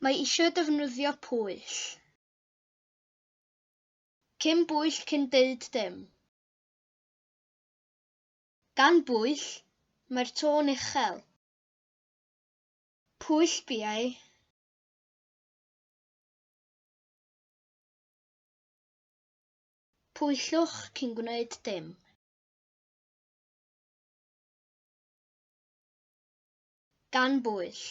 Mae isio defnyddio pwyll. Cyn bwyll cyn deud dim. Gan bwyll, mae'r tôn uchel. Pwyll biau. Pwyllwch cyn gwneud dim. Gan bwyll.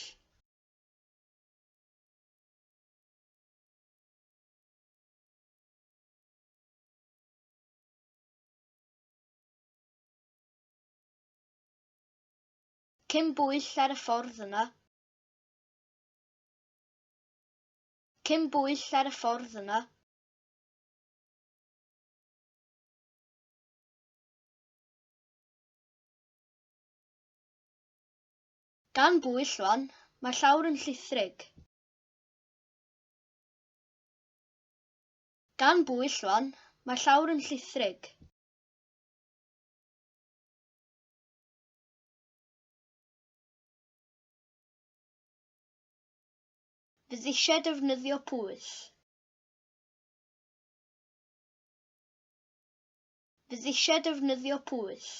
Cyn bwyll ar y ffordd yna. Cyn bwyll ar y ffordd yna. Gan bwyll wan, mae'r llawr yn llithrig. Gan bwyll wan, mae'r llawr yn llithrig. Fydd eisiau defnyddio pwyll. Fydd eisiau defnyddio pwyll.